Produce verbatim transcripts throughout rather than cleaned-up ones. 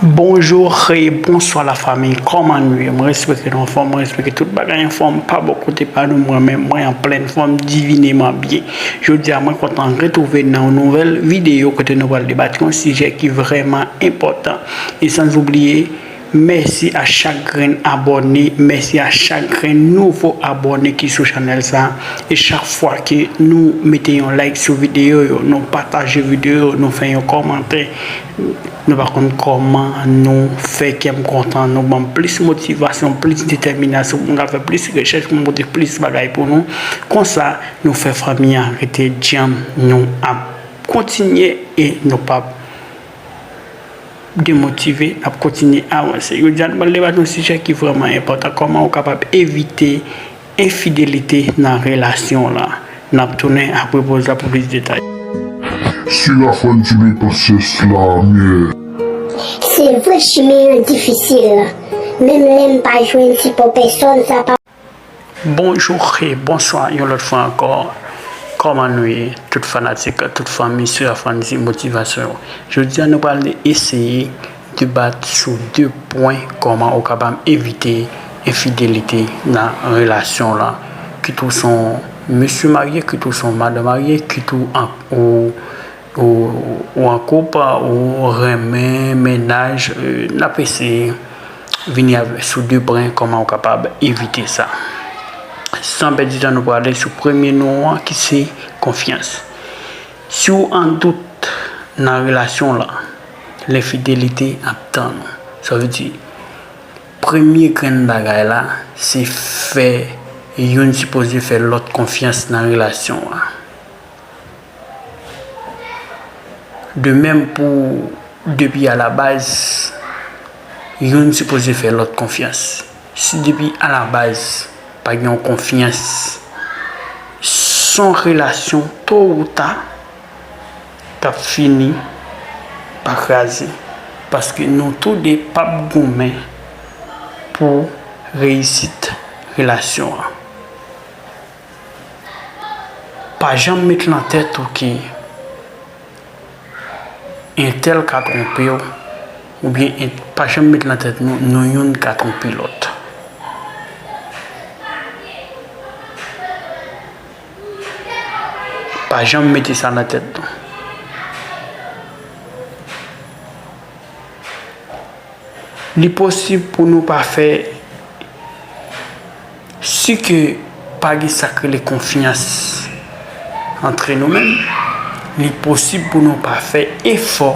Bonjou e bonswa la fanmi, kòman nou ye? Mwen espere nou anfòm, mwen espere tout bagay anfòm pa bò kote pa nou, mwen menm mwen an plèn fòm, divineman byen. Jodi a mwen kontan retwouve nan yon nouvèl videyo kote nou pral debat yon sijè ki vrèman enpòtan. E san oubliye, mèsi a chak grenn abòne, mèsi a chak grenn nouvo abòne ki sou chanèl sa. E chak fwa ke nou mete yon like sou videyo yo, nou pataje videyo yo, nou fè yon kòmantè, nou pa konn kòman nou fè kè m kontan, nou ban m plis motivasyon, plis detèminasyon pou m ka fè plis rechèch, pou m pote plis bagay pou nou. Konsa, nou fè fanmi an rete djanm, nou ap kontinye e nou p ap demotive, n ap kontinye avanse. Jodi a, nou pral debat yon sijè ki vrèman enpòtan, kòman ou kapab evite enfidelite nan relasyon w lan. N ap tounen apre poz la pou plis detay. Si la fann ti bit konsyans la, men. Se vre chimen an difisil. Menm lè m pa jwenn sipò pèsòn, sa pa. Bonjou e bonswa yon lòt fwa ankò. Kòman nou ye? Tout fanatik, tout fanmi, sou la fann di motivasyon yo. Jodi a, nou pral eseye debat sou de pwen, kòman ou kapab evite enfidelite nan relasyon w lan. Kit ou se yon mesye marye, kit ou se yon madan marye, kit ou an, ou, ou, ou an koup, ou renmen mennaj, euh, n ap eseye vini avè, sou de pwen kòman ou kapab evite sa. San pèdi tan, nou prale sou premye non an ki se konfyans. Si w an dout nan relasyon w lan, lenfidelite ap tann ou. Sa vle di, premye grenn bagay la, se fè youn sipoze fè lòt konfyans nan relasyon an. De menm pou depi alabaz, youn sipoze fè lòt konfyans. Si depi alabaz pa gen yon konfyans, s on relasyon to ou ta k ap fini pa kraze, paske nou tou de p ap goumen pou reyisit relasyon an. Pa janm met lan tèt ou ke entèl ka twonpe w, oubyen ent-, pa janm met lan tèt nou, nou youn ka twonpe lòt. Pa janm mete sa nan tèt nou. Li posib pou nou pa fè, si ke pa gen sa k rele konfyans antre nou menm, li posib pou nou pa fè efò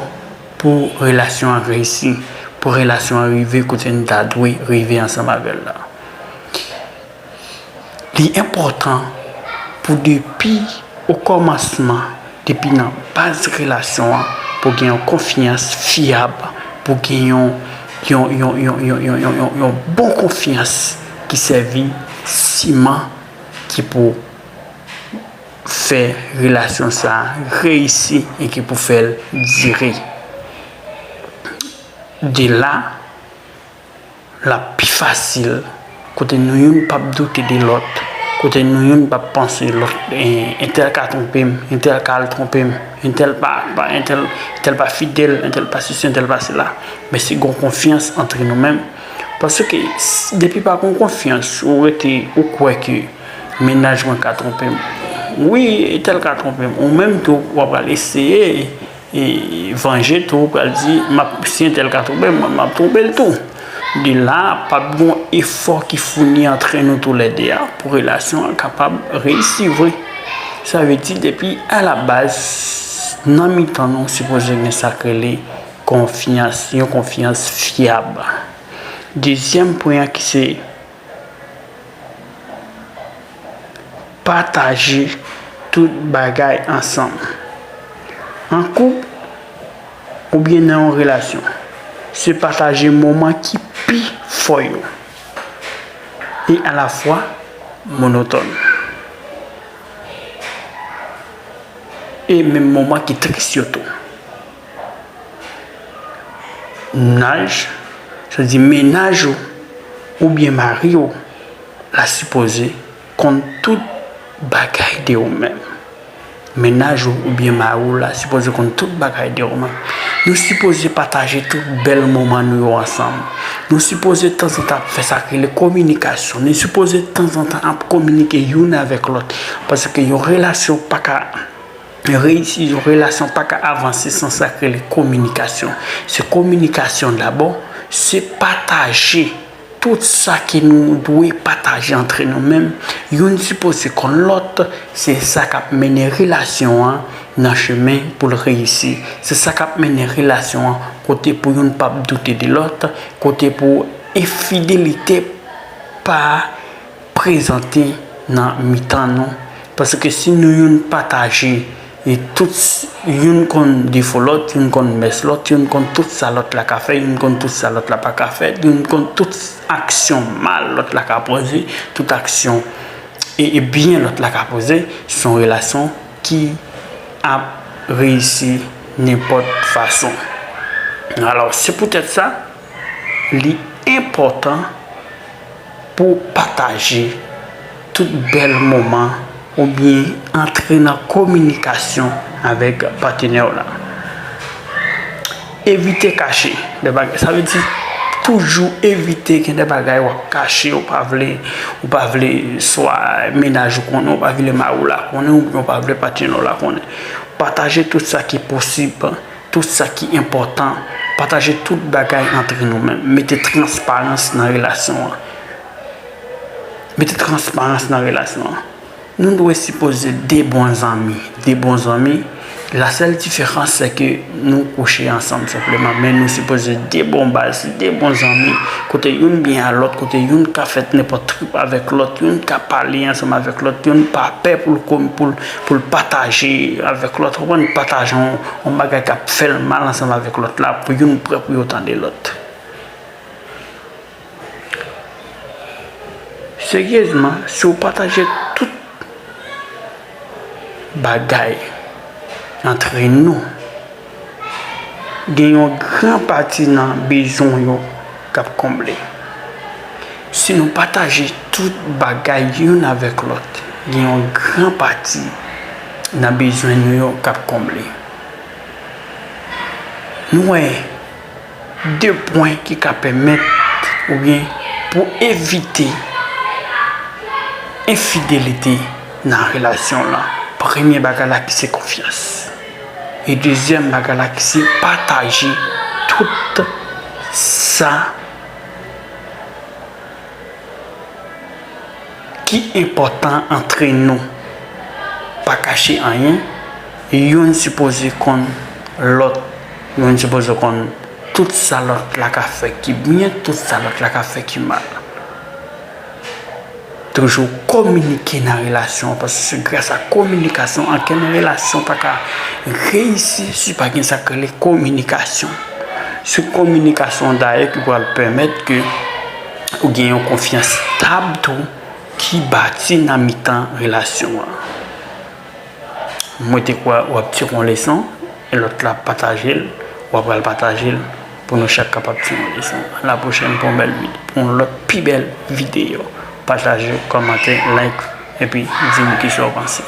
pou relasyon an reyisi, pou relasyon an rive kote n ta dwe rive ansanm avè l la. Li enpòtan pou depi o kòmansman, depi nan baz relasyon an, pou gen yon konfyans fyab, pou gen yon, yon, yon, yon, yon, yon, yon, yon, yon bon konfyans ki sèvi siman ki pou fè relasyon sa a reyisi e ki pou fè l dire. De la, l ap pi fasil, kote nou youn p ap doute de lòt, kote nou youn p ap panse lòt, eh, entèl ka twonpe m, entèl ka al twonpe m, entèl pa, pa, entèl, entèl pa fidèl, entèl pa sesi, entèl pa sela. Men se gon konfyans antre nou menm. Paske s-, depi pa gon konfyans, ou rete, ou kwè ke mennaj mwen ka twonpe m. Wi, entèl ka twonpe m. Ou menm tou, w ap al eseye e vanje tou, ou pral di, m ap, si entèl ka twonpe m, m ap twonpe l tou. De la, p ap gon efò ki founi antre nou toulède a pou relasyon an kapab reyisi vre. Sa vle di, depi alabaz, nan mitan nou, sipoze gen sa k rele konfyans, yon konfyans fyab. Dezyèm pwen an ki se pataje tout bagay ansanm. An koup oubyen nan yon relasyon, se pataje moman ki pi fò yo e alafwa monotòn. E menm moman ki tris yo tou. Mennaj, sa di mennaj ou oubyen mari w, la sipoze konn tout bagay de ou menm. Mennaj ou oubyen mari w la sipoze konn tout bagay de ou menm. Nou sipoze pataje tout bèl moman nou yo ansanm. Nou sipoze tanzantan ap fè sa k rele kominikasyon. Nou sipoze tanzantan ap kominike youn avèk lòt. Paske yon relasyon pa ka reyisi, yon relasyon pa ka avanse san sa k rele kominikasyon. Se kominikasyon dabò, se pataje tout sa ke nou dwe pataje antre nou menm. Youn sipoze konn lòt, se sa k ap mennen relasyon an nan chemen pou l reyisi. Se sa k ap mennen relasyon an kote pou youn p ap doute de lòt, kote pou enfidelite pa prezante nan mitan nou. Paske si nou youn pataje e tout s- youn konn defo lòt, youn konn mès lòt, youn konn tout sa lòt la ka fè, youn konn tout sa lòt la pa ka fè, youn konn tout aksyon mal lòt la ka poze, tout aksyon e, e byen lòt la ka poze, se yon relasyon ki ap reyisi nenpòt fason. Alò, se poutèt sa, li enpòtan pou w pataje tout bèl moman oubyen antre nan kominikasyon avèk patnè w la. Evite kache de bagay. Sa vle di toujou evite gen de bagay w ap kache, ou pa vle, ou pa vle swa mennaj ou konnen, ou pa vle mari w la konnen, oubyen ou pa vle patnè w la konnen. Pataje tout sa ki posib, tout sa ki enpòtan. Pataje tout bagay antre nou menm. Mete transparans nan relasyon an. Mete transparans nan relasyon an. Nou dwe sipoze de bon zanmi. De bon zanmi, la sèl diferans se ke nou kouche ansanm senpleman, men nou sipoze de bon baz, de bon zanmi, kote youn byen a lòt, kote youn ka fè nenpòt trip avèk lòt, youn ka pale ansanm avèk lòt, youn pa pè pou l, pou l, pou l pataje avèk lòt, konprann, pataje yon, yon bagay k ap fè l mal ansanm avèk lòt la, pou youn prè pou yo tande lòt. Seryezman, si w pataje tout bagay antre nou, gen yon gran pati nan bezwen yo k ap konble. Si nou pataje tout bagay youn avèk lòt, gen yon gran pati nan bezwen nou yo k ap konble. Nou wè de pwen ki ka pèmèt oubyen pou evite enfidelite nan relasyon lan. Premye bagay la ki se konfyans. E dezyèm bagay la ki se pataje tout sa ki enpòtan antre nou. Pa kache anyen. Youn sipoze konn lòt. Youn sipoze konn tout sa lòt la ka fè ki byen, tout sa lòt la ka fè ki mal. Toujou kominike nan relasyon an, paske se gras a kominikasyon, ankenn relasyon pa ka reyisi si pa gen sa k rele kominikasyon. Se kominikasyon dayè ki pral pèmèt ke ou gen yon konfyans stab tou ki bati nan mitan relasyon an. Mwen te kwè w ap tire yon leson, e lòt la pataje l, w ap pral pataje l pou nou chak kapab tire yon leson. A la pwochèn pou yon bèl vid-, pou yon lòt pi bèl videyo. Pataje, kòmante, like, epi di m kisa w panse.